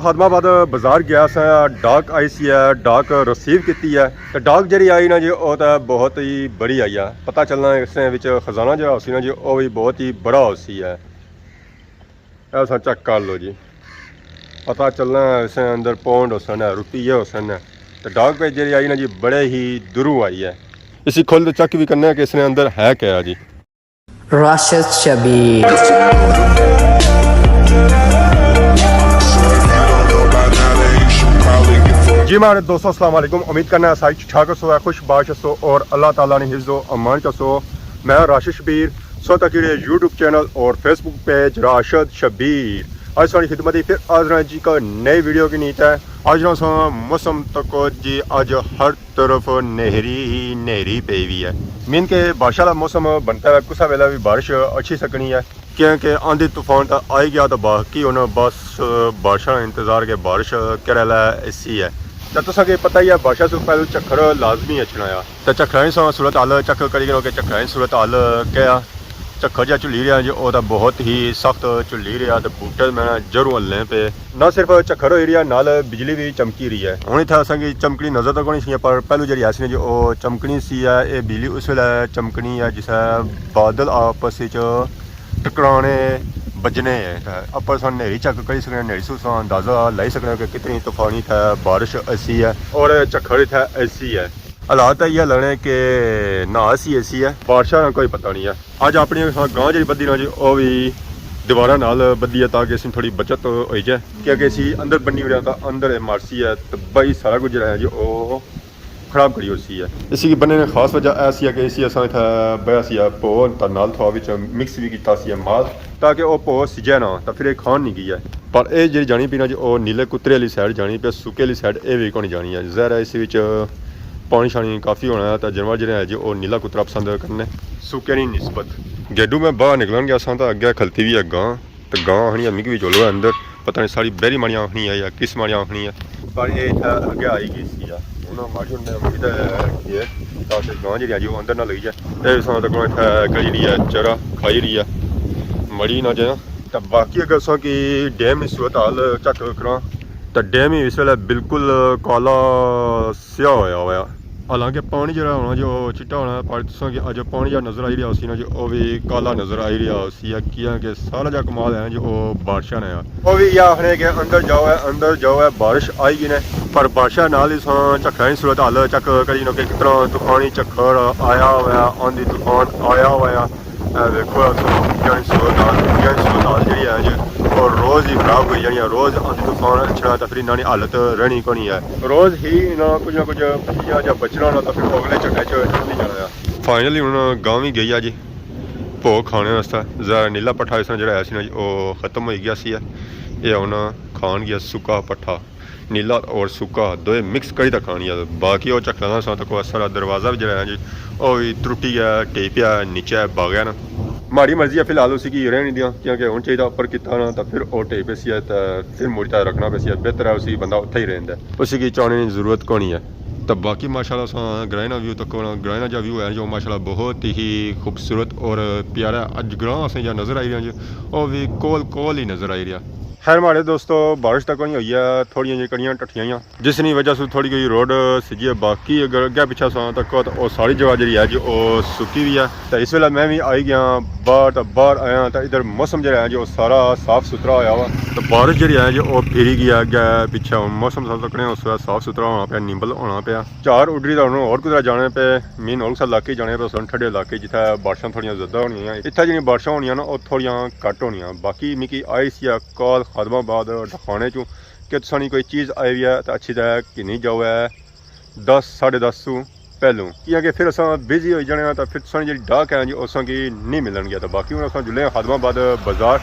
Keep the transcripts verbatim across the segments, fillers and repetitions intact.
خادم آباد بازار گیا سا، ڈاک آئی سی ہے، ڈاک ریسیو کیتی ہے۔ تے ڈاک جیڑی آئی نا جی، او تے بہت ہی بڑی آئی ہے۔ پتہ چلنا اس نے وچ خزانہ جیڑا ہوسی نا جی، او وی بہت ہی بڑا ہوسی ہے۔ اے تساں چیک کر لو جی، پتہ چلنا ہے اس نے اندر پاؤنڈ ہوسن، روپیے ہوسن۔ تے ڈاک پہ جیڑی آئی نا جی، بڑے ہی دوروں آئی ہے۔ اسی کھول تے چیک وی کرنا ہے کہ اس نے اندر ہے کیا جی۔ راشد شبیر۔ جی ماڑے دوستو، السلام علیکم۔ امید کرنا ہے سارے ٹھیک ٹھاک ہسو، خوش باش ہسو اور اللہ تعالیٰ نے حفظ و امان چ ہسو۔ میں راشد شبیر، سو تک یوٹیوب چینل اور فیس بک پیج راشد شبیر۔ اج ساری خدمت ہی پھر حاضر ہیں جی کا نئی ویڈیو کی نیت ہے۔ اج نا سا موسم تک جی، اج ہر طرف نیہری ہی نیہری پئی ہوئی ہے۔ مین کہ بارشاں والا موسم بنتا ہے، کسا ویلے بھی بارش اچھی سکنی ہے، کیونکہ آندھی طوفان تاں آئی گیا تاں باقی ہن بس بارشاں نا انتظار کہ بارش کہڑے ویلے ایسی ہے۔ تاں تساں کی پتہ ہی ہے، بارشاں سے پہلے جھکھڑ لازمی اچھنا ہے۔ تاں جھکھڑاں نی صورت حال چیک کری گنو کہ جھکھڑاں نی صورت حال کیا ہے۔ جھکھڑ جیہڑا جھلی رہیا جی، او تاں بہت ہی سخت جھلی رہیا تے بوٹے میں جروں ہلنے پے۔ نہ صرف جھکھڑ ہوئی رہیا، نال بجلی بھی چمکی رہی ہے۔ ہن اتھے اساں کی چمکنی نظر تاں کونی سی، پر پہلو جیہڑی ایسی نے جی، او چمکنی سی ہے۔ اے بجلی اس ویلے چمکنی ہے جس ویلے بادل آپس وچ ٹکرانے بجنے ہے۔ اپر اساں نیہری چیک کری سکنے، نیہری سوں اساں اندازہ لائی سکنے کہ کتنی طوفانی اتھے بارش ایسی ہے اور جھکھڑ اتھے ایسی ہے۔ حالات تاں ایہہ لگنے کہ نہ ایسی ایسی ہے، بارشاں نا کوئی پتہ نہیں ہے۔ اج اپنی گاں جیہڑی بدھی نا جی، او وی دیواراں نال بدھی ہے تاکہ اس نی تھوڑی بچت ہوئی جائے، کیونکہ اسی اندر بنی ہوئی تاں اندر مارسی ہے تاں بھائی سارا کچھ جیہڑا ہے جی، او خراب کری ہوسی ہے۔ اسی کی بننے نی خاص وجہ ایسی ہے کہ اسی اساں اتھے بیا سی ہے پو تاں نال تھوڑا وچ مکس بھی کیتا سی ہے مال، تاکہ او پو سجے نہ تاں پھر اے کھان نہیں گئی ہے۔ پر اے جیہڑی جانی پی نا جی، او نیلے کترے والی سائیڈ جانی پی، سوکے والی سائیڈ اے وی کونی جانی ہے۔ ظاہر ہے اس وچ پانی شانی کافی ہونا ہے تاں جانور جیہڑے ہیں جی، او نیلا کترا پسند کرنے۔ سوکے نی نسبت گیڈو میں باہر نکلن گیا ساں تاں اگے کھلتی وی ہے گاں۔ تے گاں آخنی ہے، مکی وی چولو ہے اندر، پتہ نہیں ساڑی بہری ماڑیاں آخنی ہے یا کس ماڑیاں آخنی ہے۔ پر اے اتھا اگے آئی گئی سی ہے۔ انہاں ماڑی انہاں مکی تے کیے تاکہ گاں جیہڑی ہے جی، او اندر نہ لگی جائے۔ اے ساں تک اتھا کری رہی ہے، چرا کھائی رہی ہے، مڑی نہ جائے۔ تے باقی اگر اساں کی ڈیم نی صورت حال چیک کراں تاں ڈیم ہی اس ویلے بالکل کالا سیاہ ہویا ہویا۔ حالانکہ پانی جیہڑا ہونا جو چٹا ہونا ہے، پر تساں کی اج پانی جیہڑا نظر آئی رہیا ہوسی نا جو، او وی کالا نظر آئی رہیا ہوسی ہے، کیاں کہ سارا جا کمال ہے جو او بارشاں نے ہے۔ او وی یہ آخنے کہ اندر جاؤ ہے، اندر جاؤ ہے، بارش آئی گئی نے، پر بارشاں نال ہی ساں جھکھڑاں نی صورت حال چیک کری گنو کہ کتنا طوفانی جھکھڑ آیا ہویا، آندھی طوفان آیا ہویا۔ اے ویکھو، اتھوں کیا صورت حال، کیا صورت حال جیہڑی ہے جی، او روز ہی خراب ہوئی جانی ہے، روز آندھی طوفان اچھنا تاں پھر انہاں نی حالت رہنی کونی ہے۔ روز ہی انہاں کچھ نہ کچھ بچیا یا بچنا ہونا تاں پھر او اگلے جھکھڑے چ نکلی جانا ہے۔ فائنلی ہن گاں وی گئی ہے جی، بھوک کھانے واسطے۔ ذرا نیلا پٹھا اس نا جیہڑا ہے سی نا جی، او ختم ہوئی گیا سی ہے۔ اے ہن کھان گیا سکا پٹھا۔ نیلا اور سکا دوئے مکس کری تے کھانی ہے۔ باقی او جھکھڑاں نا ساں تک او سارا دروازہ وی جیہڑا ہے جی، او وی ترٹی گیا، ٹہی پیا، نیچے بھاگ گیا نا۔ ماڑی مرضی ہے فی الحال اسی کی رہن دیاں، کیونکہ ہن چاہیدا اپر کیتا نا تاں پھر او ٹہی پیسی ہے تاں پھر مڑی تے رکھنا پیسی ہے، بہتر ہے اسی بندہ اتھے ہی رہن دے۔ اسی کی چانے نی ضرورت کونی ہے۔ تاں باقی ماشاءاللہ اساں گرائیں نا ویو تکو نا، گرائیں نا جا ویو ہے جو ماشاءاللہ بہت ہی خوبصورت اور پیارا ہے۔ اج گراں اساں جا نظر آئی رہیا جی، او وی کول کول ہی نظر آئی رہیا۔ خیر ماڑے دوستو، بارش تاں کونی ہوئی ہے، تھوڑیاں جیہاں کڑیاں ٹٹیاں ہویاں، جس نی وجہ سے تھوڑی کوئی روڈ سجی ہے، باقی اگر اگے پچھے ساں تکو تاں او ساری جگہ جیہڑی ہے جی او سکی ہوئی ہے۔ تے اس ویلے میں وی آئی گیا باہر، تے باہر آیا تاں ادھر موسم جیہڑا ہے جی او سارا صاف ستھرا ہویا ہوا۔ تے بارش جیہڑی ہے جی او پھری گئی ہے اگے پچھے، ہن موسم سب تکنے اس ویلے صاف ستھرا ہونا پیا، نیمبل ہونا پیا۔ چار اڈری تاں ہن ہور کدرے جانے پے، مین ہور کسے علاقے جانے پے، سن ٹھڈے علاقے جتھے بارشاں تھوڑیاں زیادہ ہونیاں۔ اتھے جیہڑیاں بارشاں ہونیاں نا او تھوڑیاں گھٹ ہونیاں۔ باقی مکی آئی سی ہے کال خادم آباد ڈاکخانے چوں کہ تساں نی کوئی چیز آئی ہوئی ہے تاں اچھی طرح گھنی جاؤ ہے دس، ساڑھے دس سوں پہلوں، کیاں کہ پھر اساں بزی ہوئی جانے آں تاں پھر تساں نی جیہڑی ڈاک ہے جی، او اساں کی نہیں ملن گیا۔ تاں باقی ہن اساں جلے آں خادم آباد بازار،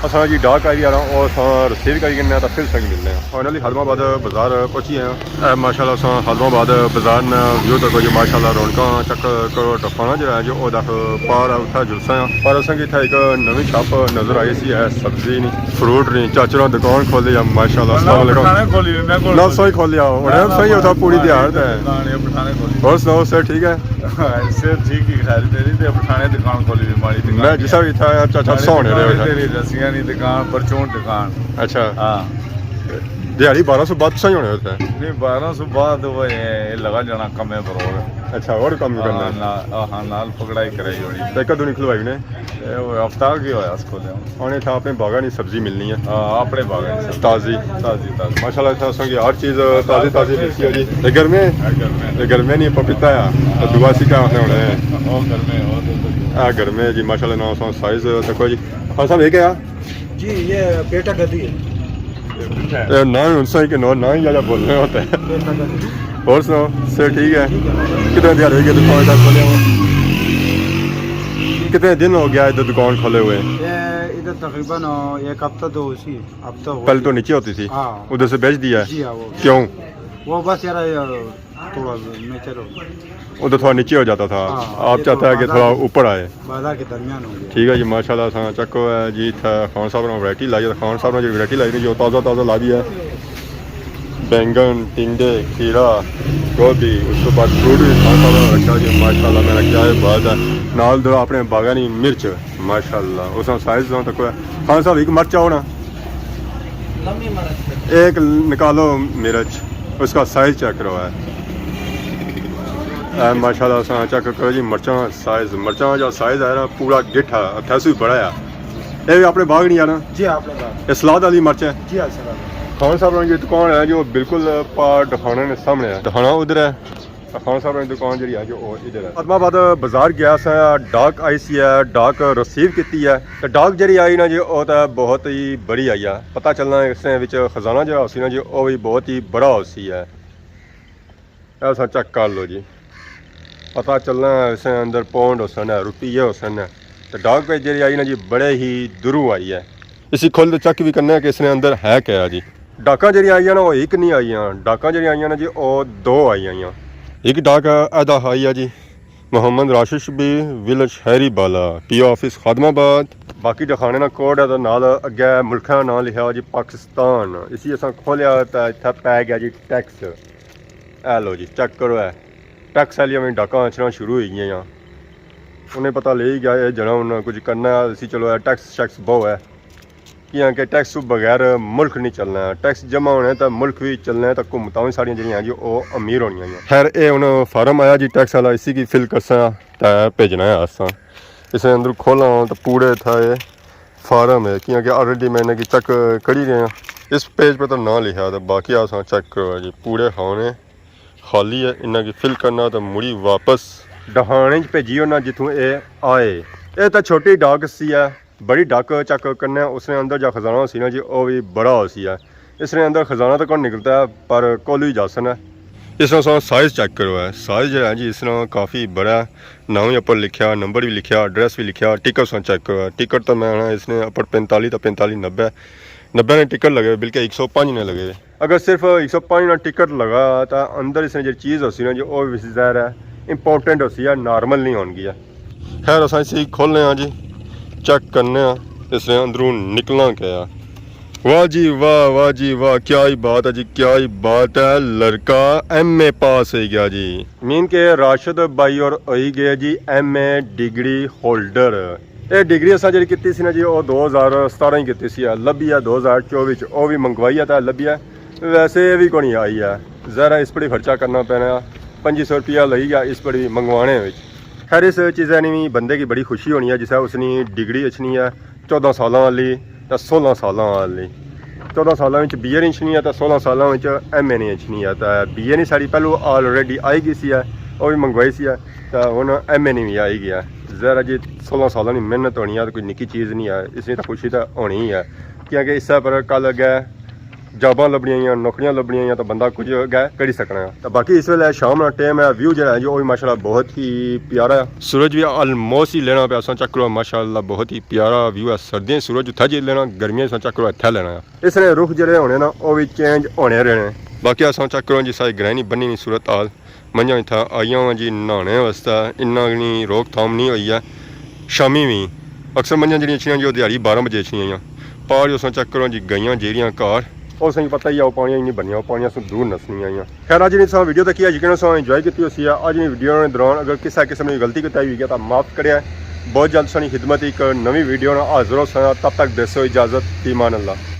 اساں جیہڑی ڈاک آئی ہوئی ہے نا، او اساں ریسیو کری گھننے آں تاں پھر اساں کی ملنے آں۔ فائنلی خادم آباد بازار پہنچی آئے آں۔ اے ماشاءاللہ اساں خادم آباد بازار نا ویو تکو جی، ماشاءاللہ رونقاں چیک کرو، ڈاکخانہ جیہڑا ہے جی او دکھ پار ہے، اتھا جلساں آں۔ پر اساں کی اتھا ایک نویں شاپ نظر آئی سی ہے، سبزی نی، فروٹ نی، چاچا نے دکان کھولی ہے، ماشاءاللہ۔ السلام علیکم۔ پٹھانے کھولی ہوئی، میں کول نہ سوئی کھولی آ، ہن سوئی اتھا پوری دیہاڑ تے۔ پٹھانے، پٹھانے کھولی۔ ہور سناؤ، صحت ٹھیک ہے؟ ہاں، صحت ٹھیک ہی، خیر میری تے پٹھانے دکان کھولی ہوئی، ماڑی دکان میں جسا بھی تھا یار، چاچا ماڑی سونے دکان رہے ہے۔ تیری رسیاں نی دکان، پرچون دکان۔ اچھا۔ ہاں۔ دیہاڑی بارہ سو بعد تساں ہی ہونے اتھے؟ نہیں، بارہ سو بعد وہ یہ لگا جانا کمے پر اور۔ اچھا، اور کم بھی کرنا ہاں، ہے؟ نا-، ہاں، نال پکڑائی کرائی ہونی۔ تے کدوں نکلوائی نے؟ اے وہ ہفتہ کی ہویا اس کو لے۔ آنے تھا اپنے باغاں نی سبزی ملنی ہے۔ ہاں، اپنے باغاں نی سبزی۔ تازی۔ تازی، تازی۔ ماشاءاللہ، اتھا اساں کی ہر چیز تازی، تازی ملتی ہے جی۔ اے گرمے؟ اے گرمے۔ اے گرمے نی پپیتا ہے۔ تے دعا سی کیا آخنے ہونے ہیں۔ او گرمے، او تو، تو۔ اے گرمے جی، ماشاءاللہ، نا اساں سائز تکو جی۔ خان صاحب، یہ کیا ہے؟ جی، یہ پیٹا گدی ہے۔ اے نہ ہی ہن سہی کہ نہ، نہ ہی زیادہ بولنے ہوتے ہیں۔ پیٹا گدی۔ اور سناؤ، سب ٹھیک ہے؟ ٹھیک ہے۔ کتنے دن ہو گئے دکان کا کھولے ہوئے؟ کتنے دن ہو گیا ادھر دکان کھولے ہوئے؟ یہ ادھر تقریباً ایک ہفتہ تو اسی، ہفتہ ہو پہلے تو گیا۔ نیچے ہوتی تھی؟ ہاں۔ ادھر سے بیچ دیا ہے؟ جی ہاں، وہ کیوں؟ وہ بس یار، یہ تھوڑا نیچر ہو گیا۔ ادھر تھوڑا نیچے ہو جاتا تھا، ہاں، آپ یہ چاہتا تو ہے کہ بازار تھوڑا کے، اوپر آئے۔ بازار کے درمیان ہو گیا۔ ٹھیک ہے جی، ماشاءاللہ، اساں چیک کرو ہے جی، اتھا خان صاحب نے ورائٹی لائی ہے، خان صاحب نے جی ورائٹی لائی ہے، جو تازہ تازہ لائی ہے، بینگن، ٹنڈے، کھیرا، گوبھی، اس کے بعد فروٹ بھی خان صاحب نے رکھا جی، ماشاءاللہ، میں کیا ہے بات ہے، نال دو اپنے باغانی مرچ، ماشاءاللہ، اس کا سائز تک ہے۔ خان صاحب، ایک مرچ آؤ نا۔ لمبی مرچ۔ ایک نکالو مرچ، اس کا سائز چیک کرو ہے۔ اے ماشاءاللہ، اساں چیک کرو جی، مرچاں سائز، مرچاں جو سائز ہے نا، پورا گٹھا، اتھے سو بڑا ہے۔ اے بھی اپنے باغ نہیں آنا؟ جی، اپنے باغ۔ اے سلاد والی مرچ ہے؟ جی ہاں، سلاد۔ خان صاحب نے جو دکان ہے، جو بالکل پا ڈخانے نے سامنے ہے، ڈخانا ادھر ہے۔ خان صاحب نے دکان جڑی ہے جو او ادھر ہے۔ آدم آباد بازار گیا سا، ڈاک آئی سی ہے، ڈاک ریسیو کیتی ہے۔ تے ڈاک جڑی آئی نا جی، او تے بہت ہی بڑی آئی ہے۔ پتہ چلنا اس نے وچ خزانہ جڑا ہوسی نا جی، او بھی بہت ہی بڑا ہوسی ہے۔ ایسا چیک کر لو جی، پتہ چلنا ہے اس نے اندر پاؤنڈ ہوسن ہے، روپیے ہوسن ہے۔ تے ڈاک پہ جڑی آئی نا جی، بڑے ہی دوروں آئی ہے۔ اسی کھول تے چیک بھی کرنا ہے کہ اس نے اندر ہے کیا جی۔ ڈاکاں جڑیاں آئیاں نا، او ہک نہیں آئیاں۔ ڈاکاں جڑیاں آئیاں نا جی، او دو آئیاں۔ ہک ڈاک ادا آئی ہے جی، محمد راشد شبیر، ولیج ہیری بالا، پی او آفس خادم آباد۔ باقی ڈخانے نا کوڈ ہے تے نال اگے ملکاں نا نام لکھیا ہوا جی، پاکستان۔ اسی اساں کھولیا تے اتھا پے گیا جی ٹیکس۔ اے لو جی، چیک کرو اے۔ ٹیکس آلیاں وی ڈاکاں اچھنا شروع ہوئی گیاں۔ انہیں پتہ لگی گیا اے جنا انہاں کچھ کرنا ہے، اسی چلو اے ٹیکس شیکس بہو ہے۔ کیاں کہ ٹیکس تو بغیر ملک نہیں چلنا ہے۔ ٹیکس جمع ہونے تے ملک وی چلنا ہے تے حکومتاں وی ساریاں جڑیاں ہیں جی او امیر ہونیاں ہیں۔ خیر، اے ہن فارم آیا جی ٹیکس والا، اسی کی فل کرساں تے بھیجنا ہے اساں۔ اسے اندر کھولاں تے پورے تھا اے فارم ہے، کیاں کہ آلریڈی میں انہاں کی چیک کری رہے ہیں۔ اس پیج پہ تو نہ لکھا تھا، باقی اساں چیک کرو جی، پورے ہونے خالی ہے، انہاں کی فل کرنا تے مڑی واپس ڈہانے چ بھیجی ہونا جتھوں اے آئے۔ اے تاں چھوٹی ڈاک سی ہے، بڑی ڈاک چیک کرنے اس نے اندر جا خزانہ ہوسی نا جی، او وی بڑا ہوسی ہے۔ اس نے اندر خزانہ تو کون نکلتا ہے، پر کولو ہی جاسن ہے۔ اس نے سارا سائز چیک کرو ہے، سائز جو ہے جی اس نے کافی بڑا ہے، ناں وی اپر لکھیا، نمبر وی لکھیا، ایڈریس وی لکھیا، ٹکٹ سن چیک کرو ہے۔ ٹکٹ تو میں آنا اس نے اپر پینتالیس تا پینتالیس نبے، نبے نے ٹکٹ لگے ہوئے، بلکہ ایک سو پانچ نے لگے ہوئے۔ اگر صرف ایک سو پانچ نا ٹکٹ لگا تاں اندر اس نے جڑی چیز ہوسی نا جی، او وی ظاہر ہے امپورٹنٹ ہوسی ہے، نارمل نہیں ہون گیا۔ خیر، اساں اسی کھولنے ہاں جی، چیک کرنے ہاں اس نے اندروں نکلنا کیا ہے۔ واہ جی واہ، واہ جی واہ، کیا ہی بات ہے جی، کیا ہی بات ہے، لڑکا ایم اے پاس ہوئی گیا جی۔ مین کہ راشد بھائی اور ہوئی گئے جی ایم اے ڈگری ہولڈر۔ اے ڈگری اساں جڑی کیتی سی نا جی، او دو ہزار ستارہ ہی کیتی سی، لبھی ہے دو ہزار چوبی چ، او وی منگوائی ہے تے لبھی ہے۔ ویسے اے وی کونی آئی ہے، ظاہر ہے اس پڑی خرچہ کرنا پینا، پنجی سو روپیہ لگی گیا اس پڑی منگوانے وچ۔ خیر، اس چیزا نی وی بندے کی بڑی خوشی ہونی ہے، جسے اس نی ڈگری اچھنی ہے چودہ سالاں والی تے سولہ سالاں والی۔ چودہ سالاں وچ بی اے نی اچھنی ہے تے سولہ سالاں وچ ایم اے نی اچھنی ہے۔ تے بی اے نی ساڑی پہلو آلریڈی آئی گئی سی ہے، او وی منگوائی سی ہے، تے ہن ایم اے نی وی آئی گئی ہے۔ ظاہر ہے جی سولہ سالاں نی محنت ہونی ہے، تے کوئی نکی چیز نہیں ہے، اس نی تے خوشی تے ہونی ہی ہے، کیونکہ اس پر کل اگے جاباں لبنیاں ہیاں، نوکریاں لبنیاں ہیاں، تے بندہ کچھ اگے کری سکنا ہے۔ تے باقی اس ویلے شام نا ٹائم ہے، ویو جڑا ہے جی، او وی ماشاءاللہ بہت ہی پیارا ہے۔ سورج وی آلموسٹ ہی لینا پیا، اساں چیک کرو ماشاءاللہ بہت ہی پیارا ویو ہے۔ سردیاں سورج اتھا جی لینا، گرمیاں اساں چیک کرو اتھا لینا ہے۔ اس نے رخ جڑے ہونے نا، او وی چینج ہونے رہنے۔ باقی اساں چیک کرو جی، ساری گرہنی بنی نی صورت حال۔ منجھاں اتھا آئیاں واں جی نہانے واسطے، انہاں نی روک تھام نہیں ہوئی ہے۔ شامی وی اکثر منجھاں جڑیاں اچھنیاں جی، او دیہاڑی بارہ بجے اچھنیاں آئیاں۔ پار جو اساں چیک کرو جی، گئیاں جیڑیاں گھر۔ او ساں کی پتہ ہی ہے، او پانیاں ہی نہیں بنیاں، او پانیاں سوں دور نسنیاں آئیاں۔ خیر، اج نی تساں ویڈیو تکی ہے، یقیناً تساں انجوائے کیتی ہوسی ہے۔ اج نی ویڈیو نے دوران اگر کسے قسم نی غلطی کوتاہی ہوئی گیا تاں معاف کریا۔ بہت جلد تساں نی خدمت ایک نوی ویڈیو نال حاضر ہوساں، تب تک دیسو اجازت، فی امان اللہ۔